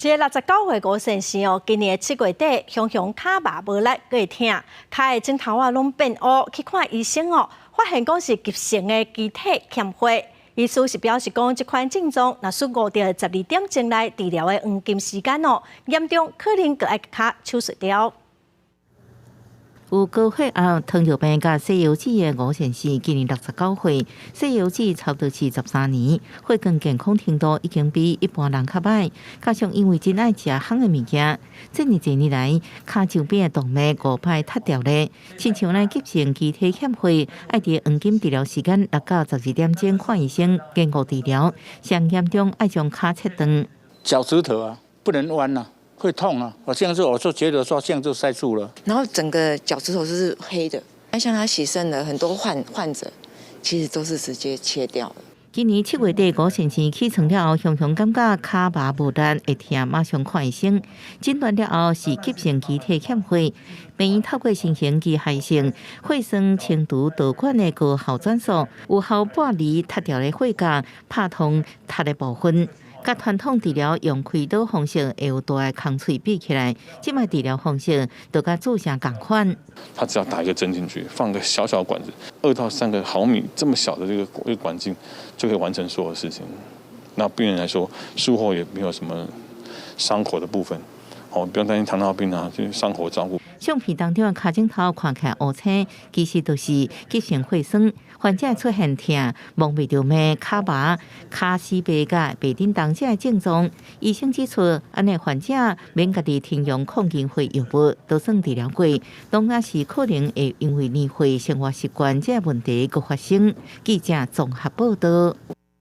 這個69歲吳先生哦，今年7月底，雄雄跤麻無力，閣會疼，跤的指頭仔攏變烏，去看醫生哦，發現講是急性的肌體欠血。醫師是表示講，這款症狀若是誤佇12點鐘內治療的黃金時間哦，嚴重可能閣愛跤手術掉。有高血壓、糖尿病佮西腰子的吳先生，今年69歲，西腰子差不多是13年，血管健康程度已經比一般人較䆀。加上因為真愛食烘的物件，這爾濟年來，跤踭邊的動脈五擺塌掉咧，親像這急性肌體欠血，愛佇黃金治療時間6到12點鐘看醫生，延誤治療，上嚴重愛將跤切斷。腳趾頭啊，不能彎啊。會痛啊！我現在我就覺得說，現在就塞住了。然後整個腳趾頭是黑的。那像他洗腎的很多患者，其實都是直接切掉的。今年7月底，吳先生起床了後，雄雄感覺跤麻無力，會疼，馬上看醫生。診斷了後是急性肌體欠血，病院透過新型機械性血栓清除導管的高效轉速，有效剝離塌掉的血痂，拍通塌的部分。佮傳統治療用開刀方式會有大的空喙比起來，這擺治療方式就佮注射仝款。他只要打一個針進去，放個小小管子，2到3個毫米這麼小的這個管徑，就可以完成所有事情。那病人來說，術後也沒有什麼傷口的部分，哦，不用擔心糖尿病啊，就是傷口照顧。相片當中的跤指頭看起來烏青，其實都是急性血栓。患者出現疼、摸袂著脈、跤麻、跤死白佮袂振動這个症狀。醫生指出，按呢患者免家己停用抗凝血藥物，就算治療過，當然是可能會因為年歲、生活習慣這個問題閣發生。記者綜合報道。